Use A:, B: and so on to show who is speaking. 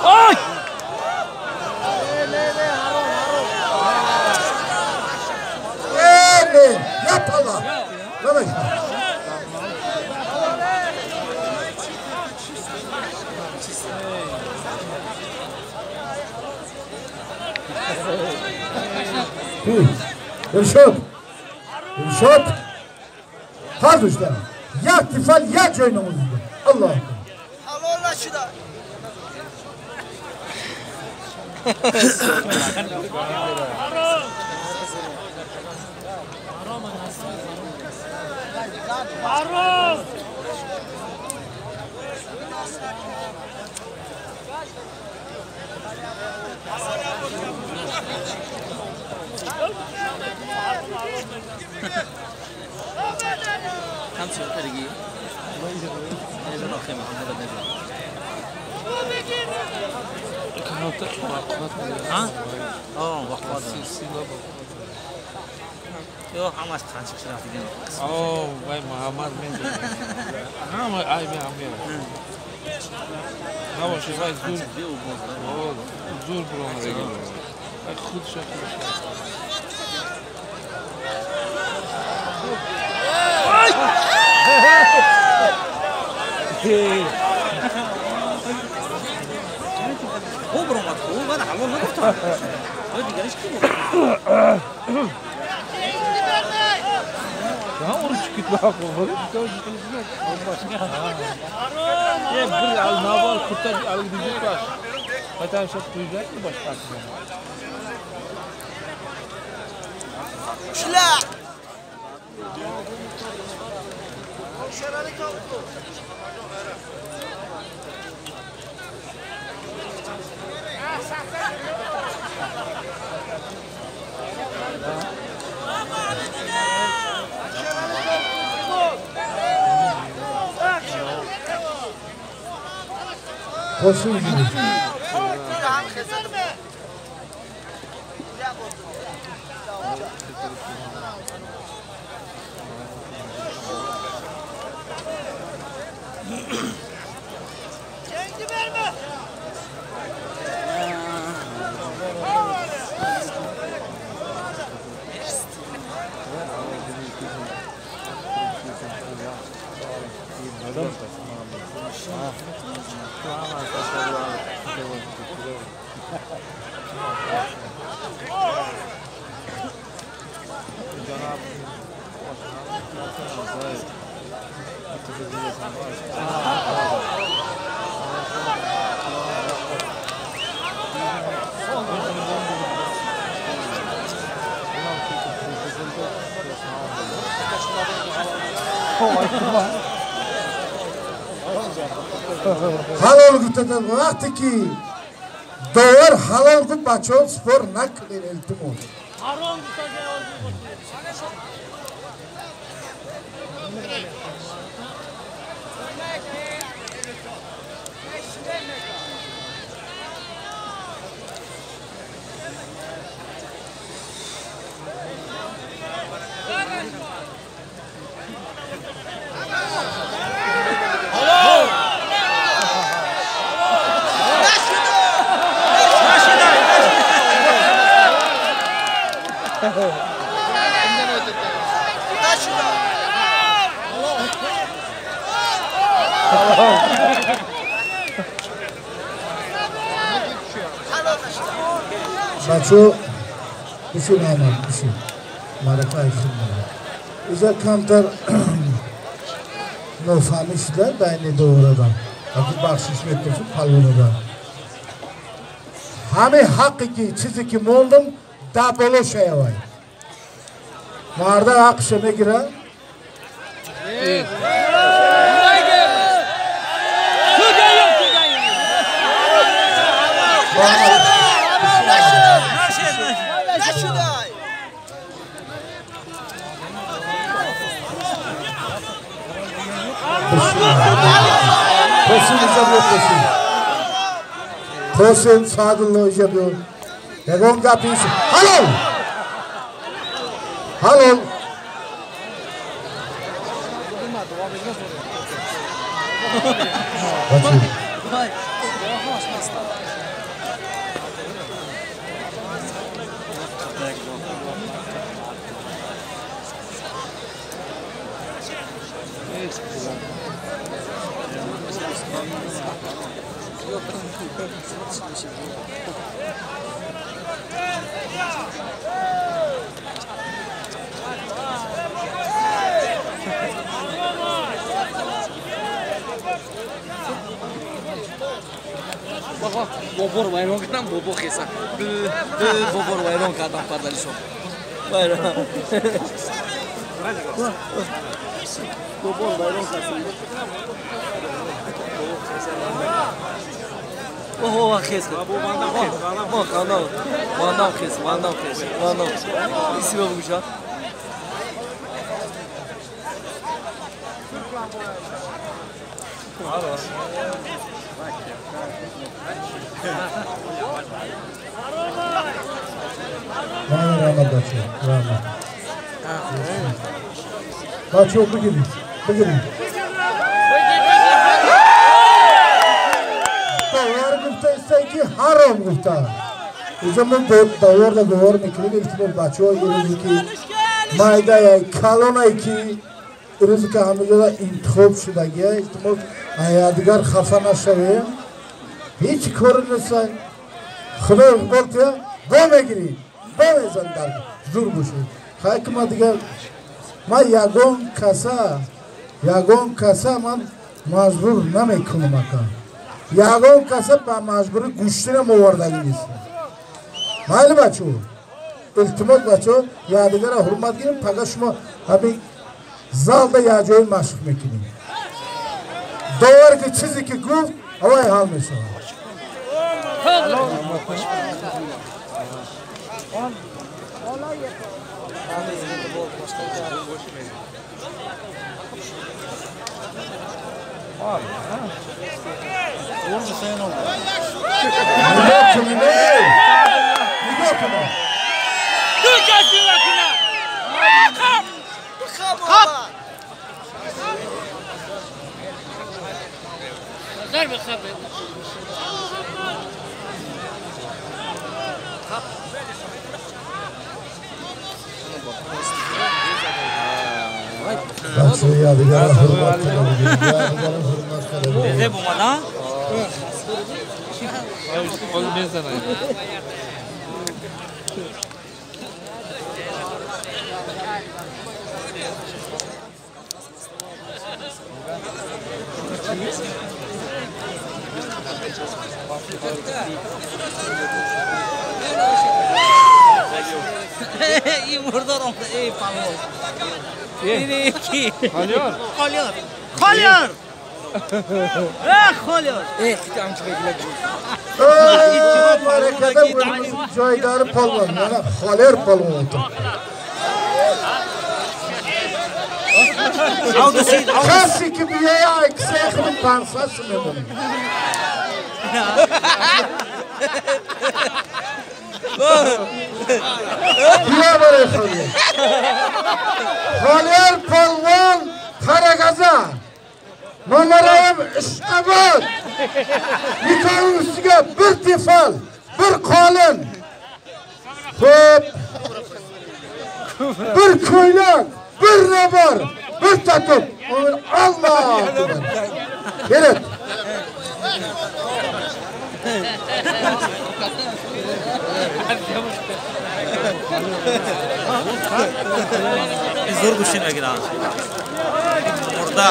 A: Ой!
B: Не, япала. Давай. Иршод. Иршод. Ҳардушта. Як тифал як ҷой намозида. Аллоҳ.
C: Ҳалол нашуда.
A: Harom!
B: Қосим. Ҳалол гуфтадан вақте ки довар ҳалол гуфт, бачаҳо спор накунед, илтимос. Бачо, бишин Аҳмад, бишин. Марака айхин. Иза камтар нофаҳмӣ шуда байни доварадан. Аки бахшиш метофи палвонадан. Ҳаме ҳаққе ки чизе ки мондам да боло шаявай. Марда ҳаққша мегира? Қосим Саъдулло ижабё. Ягон гапи ҳалол. Ҳалол.
D: Бобор вайрон кардам, бобо хеса. Бобор вайрон кардам падаришо. Вайрон. Бобор вайрон кардам. Ого, хес. Вандам хес, вандам хес, вандам. Исиба буша.
B: Раҳмат бачо, раҳмат. Бачо бигиред, бигиред. Довар гуфта истай ки ҳаром гуфта. Инҷо мо доварда говор мекунем, илтимос бачаҳо ирӯзе ки майдая калонае ки ирӯзе ки ҳамаҷода интихоб шудагия, илтимос дигар хафа нашавем. Ҳеҷ коре нестай. Худо иқбол тия, бо мегирӣ, бо мезани дар зур бошед. Хай ки ман дигар ман ягон каса ман маҷбур намекунам ака. Ягон каса ба маҷбурӣ гӯштинам овардагӣ нест. Майли бачо, илтимос бачо, якдигарро ҳурмат гирем, пага шумо ҳамин залда якҷоя машқ мекунем. Довар ки чизе ки гуфт, авай ҳал мешавад. Нигоҳ кунед, нигоҳ кунед. Бачо якдигарро ҳурмат карда бигиред, якдигарро ҳурмат карда бигиред.
D: Ин мурдор омада, эй палвон.
A: Холёр.
D: Холёр. Холёр. Э, холёр. Э,
B: Маракада ҷойдори полвон, mana холер полвон o'tiribdi. Касе ки биёя аксаи худ 500 сум мемонад. Бия барои холер. Холер полвон Қарағаза. Номараем Ишқобод. Никоҳи ustiga bir tefal, bir qolin. Xo'p. Bir ko'ylak, bir nobor, bir tatib. Alloh akbar. Kerak.
D: Zo'r гӯшти мегиранд. Мурда.